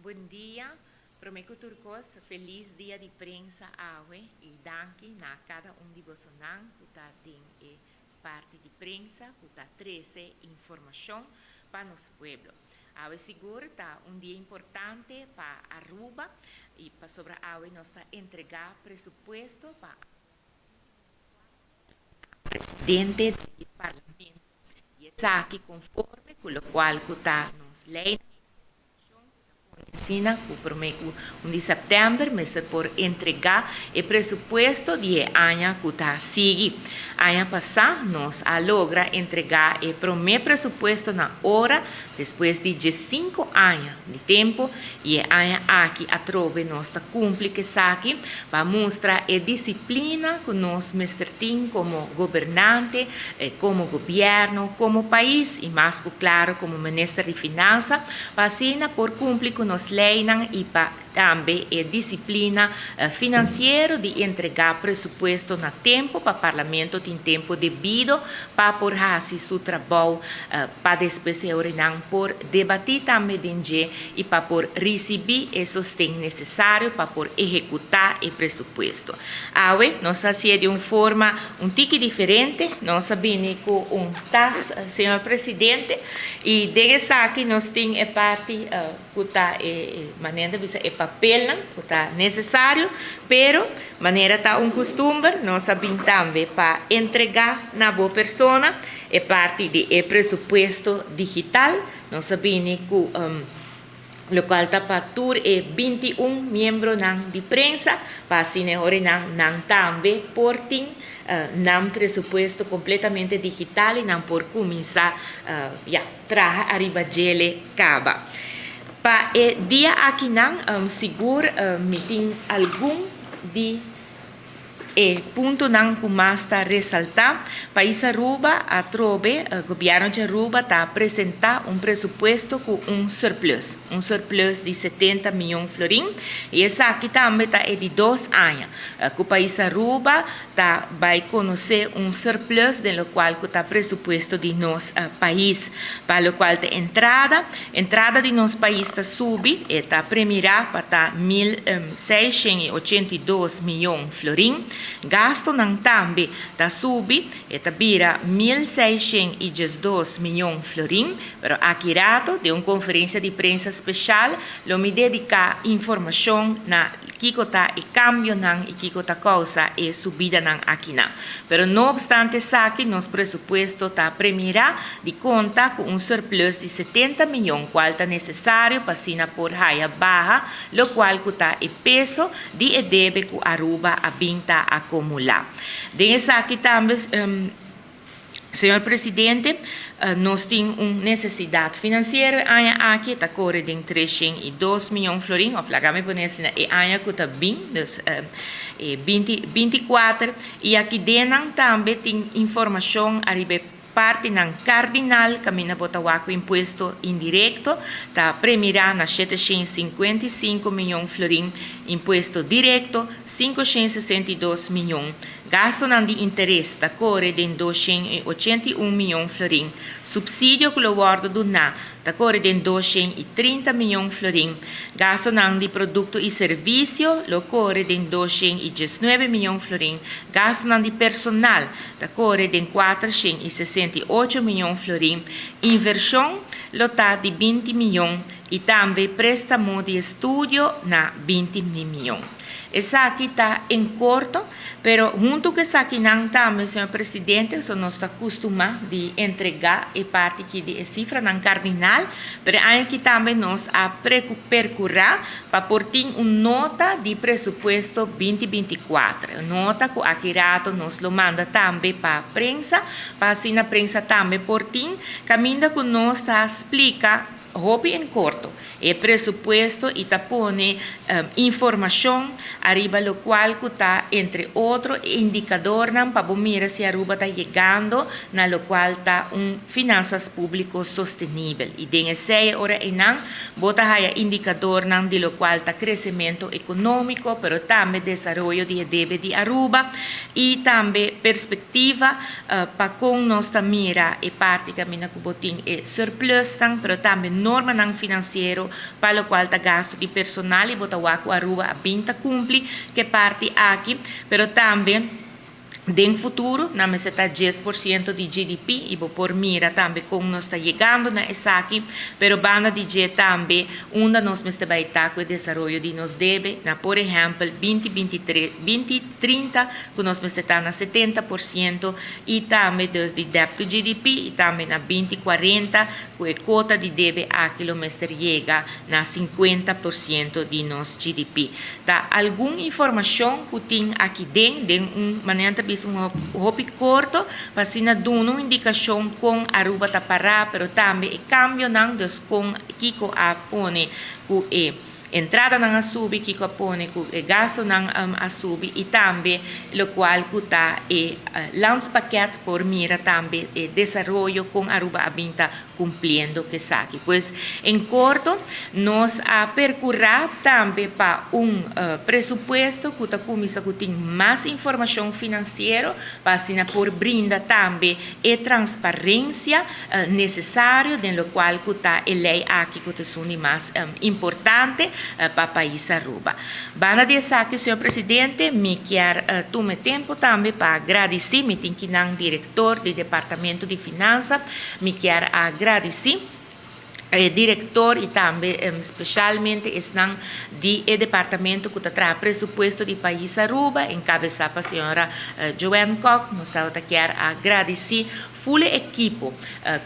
Bon dia. Prome cu tur cos, feliz Dia di Prensa awe y danki na cada un di bosonan cu ta den e parti di prensa cu ta trece informacion pa nos pueblo. Awe sigur ta un dia importante pa Aruba y pasobra awe nos ta entrega presupuesto pa Presidente di Parlamento y esaki conforme cu locual cu ta nos leynan y constitucion cu ta pone asina cu prome cu un di september mester por entrega e presupuesto di e aña cu ta sigui. Aña pasa nos a logra entrega e prome presupuesto na ora despues di diescinco aña di tempo y e aña aki atrobe nos ta cumpli cu esaki pa mustra e disciplina cu nos mester tin como gobernante, como gobierno, como pais y mas cu claro como Minister di Finansa pa asina por cumpli cu nos leynan y pa Tambe e disiplina finansiero di entregá presupuesto na tempu pa Parlamento tin tempu debido pa por hasi su trabou pa despues e orenan por debatí tambe den dje i pa por risibí e sosten nesesario pa por ehekutá e presupuesto. Awe nos a hasié di un forma un tiki diferente, nos a bini ku un tas, señor Presidente, i den esaki nos tin e parti ku ta e manera ta bisa e papelnan ku ta nesesario, pero manera ta un kustumber nos a bin tambe pa entregá na bo persona e parti di e presupuesto digital. Nos a bini ku lokual ta pa tur e 21 miembronan di prensa pa asina e horinan nan tambe por tin nan presupuesto kompletamente digital i nan por kuminsá ya traha ariba djele kaba. Pa e dia akinan sigur mi tin algun di e puntonan ku mas ta resaltá. Pais Aruba atrobe, Gobièrnu di Aruba ta presentá un presupuesto ku un surplus, un surplus di 70 mion florin i esaki tambe ta e di dos aña ku pais Aruba ta bai konosé un surplus den lokual ku ta presupuesto di nos pais. Pa lokual ta entrada, entrada di nos pais ta subi, e ta premirá pa ta 1682 mion florin. Gastonan tambe ta subi, e ta bira 1612 mion florin. Pero aki rato, den un konferensia di prensa speshal, lo mi dediká informashon na Kiko ta e kambionan i kiko ta kousa e subidanan akinan. Pero no opstante esaki nos presupuesto ta premirá di konta ku un surplus di 70 miyon kual ta nesesario pa asina por haya baha lokual ku ta e peso di e debe ku Aruba a bin ta akomulá. Den esaki tambe Señor Presidente, nos tin un necesidad financiero e aña aki, e ta core den 302 miyon florin, of laga mi pone asina, e aña cu ta bin, dus e binti binti kuater, y aki dennan tambe tin informacion ariba e partinan cardinal caminda bo ta wak cu impuesto indirecto ta premira na 755 miyon florin, impuesto directo 562 miyon. Gastonan di interes ta kore den 281 mion florin. Supsidio ku lo wòrdu duná ta kore den 230 mion florin. Gastonan di produkto i servisio lo kore den 219 mion florin. Gastonan di personal ta kore den 468 mion florin. Invershon lo ta di 20 mion i tambe préstamo di estudio na 20 mion. Esaki ta en korto. Pero hunto ku esakinan tambe, señor presidente, so nos ta kustumá di entregá e parti aki di e sifranan kardinal, pero e aña aki tambe nos a perkurá pa por tin un nota di presupuesto 2024. Un nota ku aki rato nos lo manda tambe pa prensa, pa asina prensa tambe por tin kaminda ku nos ta splika hopi en korto e presupuesto i ta pone. Informacion ariba locual cu ta entre otro e indicadornan pa bo mira si Aruba ta yegando na locual ta un finanzas publico sostenibel. Y den esey e ora eynan bo ta haya indicadornan di locual ta crecemento economico pero tambe desaroyo di e debe di Aruba y tambe perspectiva pa con nos ta mira e parti caminda cu bo tin e surplusnan pero tambe normanan financiero Pa locual ta gasto di personal y bo ta wak cu Aruba a bin ta cumpli cu e parti aki, pero tambe den futuro nan mester ta 10% di GDP y bo por mira tambe con nos ta yegando na esaki, pero banda di dje tambe unda nos mester bay ta cu e desaroyo di nos debe na por ehempel binti binti 2030 cu nos mester ta na 70% y tambe dus di debt to GDP y tambe na 2040 Ku e kota di debe aki lo mester yega na 50% di nos GDP. Ta algun informashon ku tin aki den, den un manera ta bisa un hopi korto pa asina duna un indikashon kon Aruba ta pará, pero tambe e kambionan, dus kon kiko a pone ku e Entradanan a subi, kiko a pone ku e gastunan a subi i tambe lokual ku ta e landspakket por mira tambe e desaroyo kon Aruba a bin ta kumpliendo ku esaki. Pues en korto nos a perkurá tambe pa un presupuesto ku ta kuminsá ku tin mas informashon finansiero pa asina por brinda tambe e transparensia nesesario den lokual ku ta e lei aki ku ta esun di mas importante pa pais Aruba. Banda di esaki, señor presidente, mi kier tuma e tempo tambe pa gradisí, mi tin kinan direktor di Departamento di Finansa, mi kier a gradisí e direktor i tambe speshalmente esnan di e departamento ku ta traha presupuesto di pais Aruba, enkabesá pa señora Joanne Kok, nos tabata kier a gradisí Ful e ekipo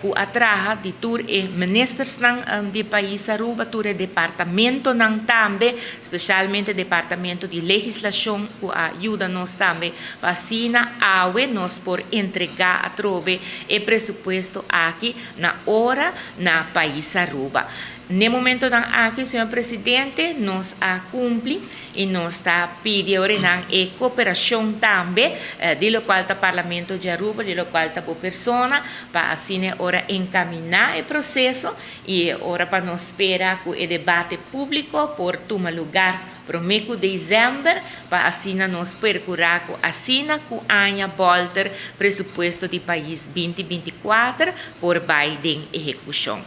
ku a traha di tur e ministersnan di pais Aruba, tur e departamentonan tambe, spesialmente departamento di legislashon ku a yuda nos tambe pa asina awe nos por entregá atrobe e presupuesto aki na ora na pais Aruba. N'e momentonan aki, señor presidente, nos a cumpli y nos ta pidi aworenan e cooperacion tambe di locual ta Parlamento di Aruba, di locual ta bo persona, pa asina e ora encamina e proceso y e ora pa nos spera cu e debate publico por tuma lugar prome cu december, pa asina nos percura cu asina cu aña bolter presupuesto di pais 2024 por bay den ehecucion.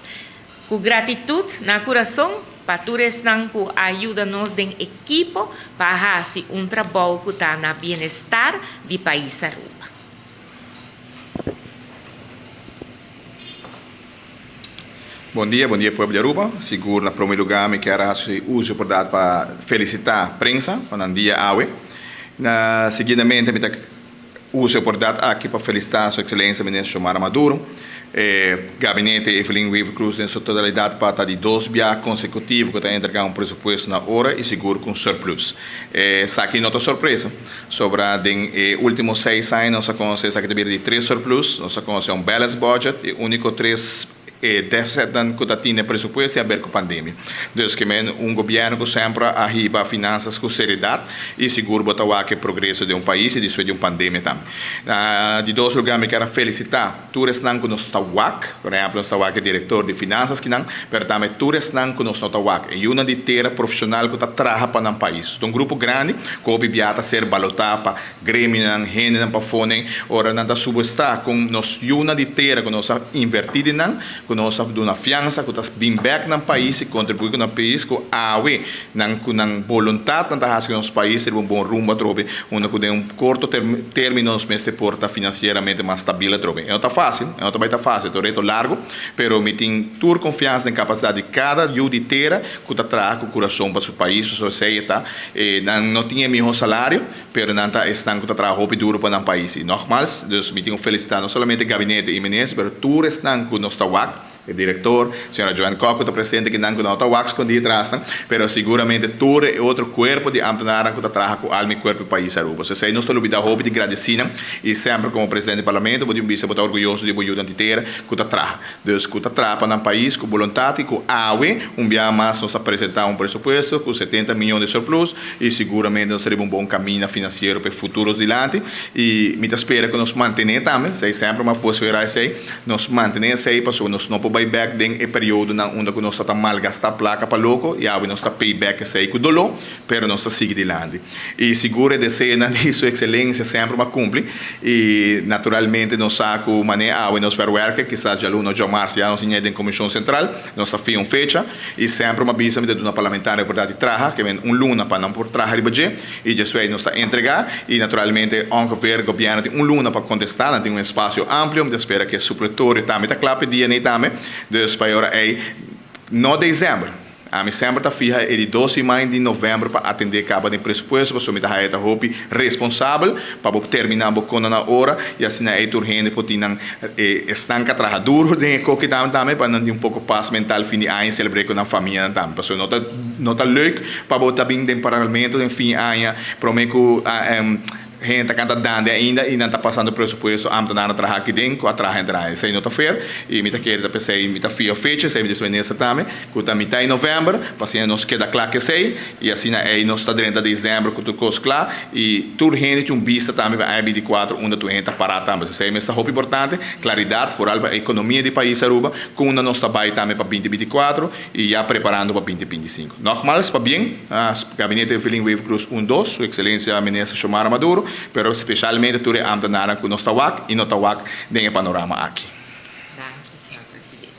Ku gratitut na kurason pa tur esnan ku a yuda nos den ekipo pa hasi un trabou ku ta na bienestar di pais Aruba. Bon dia, bon dia pueblo di Aruba. Sigur na prome lugar mi kier a hasi uso di oportunidad pa felicita prensa pa nan dia awe. Na siguidamente mi ta Usa e oportunidat aki pa felisitá Su Ekselencia Minister Xiomara Maduro, e Gabinete Evelyn Wever-Croes den su totalidat pa ta di dos bia konsekutivo ku ta entregá un presupuesto na ora i sigur ku un surplus. Esaki no ta sorpresa, sobra den e último seis aña nos a konosé esaki ta bira di tres surplus, nos a konosé un balanced budget, e úniko tres E deficitnan cu ta tin den presupuesto tin haber cu pandemia. Dus ke men un gobierno cu semper a hiba finanzas cu seriedad y sigur bo ta wak e progreso den un pais y despues di un pandemia tambe. Na di dos lugar mi kier a felicita tur esnan cu nos ta wak, por ehemplo nos ta wak e director di finanzas kinan, pero tambe tur esnan cu nos no ta wak, e yunan di tera profesional cu ta traha pa nan pais. Ta un grupo grandi cu hopi bia ta ser balota pa Gremionan, hendenan pafó nen ora nan ta subuestá kon nos yunan di tera ku nos a invertí den nan, ku nos a duna fiansa, ku ta bin bèk nan pais i kontribuí ku nan pais, ku awe nan ku nan boluntat nan ta hasi ku nos pais riba un bon rumbo atrobe, unda ku den un korto término nos mester por ta finansieramente mas stabil atrobe. E no ta fásil, e no ta bai ta fásil, ta un reto largu, pero mi tin tur konfiansa den kapasidat di kada yu di tera ku ta traha ku kurason pa su pais, pasobra esei e ta, nan no tin e mihó salario, Pero nan ta esnan ku ta traha hopi duru pa nan pais. I nogmals, dus mi tin ku felisitá no solamente gabinete i minister, pero tur esnan ku nos ta wak. E director, señora Joanne Kok cu ta presente kinan cu no ta wak scondi atrasnan, pero siguramente tur e otro cuerpo di ambtenaarnan cu ta traha cu alma y cuerpo e pais Aruba. So esey nos ta lubida hopi di gradeci nan y semper como presidente di parlamento bo tin bisa bo ta orguyoso di bo yudan di tera cu ta traha. Dus cu ta traha pa nan pais cu boluntad y cu awe un biaha mas nos ta presenta un presupuesto cu 70 miyon di surplus y siguramente nos ta riba un bon camina financiero pa e futuros dilanti y mi ta spera cu nos mantene tambe, esey semper mi a vosfera esey. Nos mantené esei pasobra nos no por bai bèk den e periodonan unda ku nos ta ta malgastá plaka pa loko i awe nos ta pay bèk esei ku doló, pero nos ta sigui dilanti. I sigur e deseonan di Su Ekselensia semper a kumpli i naturalmente nos sa ku manera awe nos verwerke, kisas djaluna o djamars ya nos ñei den Komishon Sentral, nos ta fiha un fecha i semper a bisa mi ta duna parlamentario oportunidat di traha, ke men un luna pa nan por traha riba dje. I djeswei nos ta entregá i naturalmente ongeveer gobièrnu tin un luna pa kontestá, nan tin un espasio amplio, mi ta spera ku e supletorio tambe ta kla pa e dia nei tambe, dus pa e ora ei no desèmber, ami semper ta fiha e di dos siman di novèmber pa atendé kaba den presupuesto pasobra mi ta haya ta hopi responsabel pa bo terminá bo kona na ora i asina ei tur hende por tin nan e esnan ka traha duro den e koki tambe tambe pa nan tin un poko pas mental fin di aña i selebr'é ku nan famianan tambe pasobra no ta no ta leuk pa bo ta bin den parlamento den fin aña prome ku hende ta kanta dande ainda i nan ta pasando presupuesto ambtenaar a traha aki den ku a traha henter aña esei no ta fair i mi ta kere ta p'esei mi ta fia fecha esei mi ta minister tambe ku ta mitá di novèmber pa asina nos keda kla ku esei i asina ei nos ta drenta desèmber ku tur kos kla i tur hende tin un bista tambe pa aña 24 unda tur hende ta pará tambe esei mes ta hopi importante klaridat foral pa ekonomia di pais Aruba ku unda nos ta bai tambe pa 2024 y ya preparando pa 2025. Nogmals pabien na Gabinete Evelyn Wever-Croes un dos, Su Excelencia Minister Xiomara Maduro, pero specialmente tur e ambtenaarnan cu nos ta wak y no ta wak den e panorama aki. Danki, señor Presidente.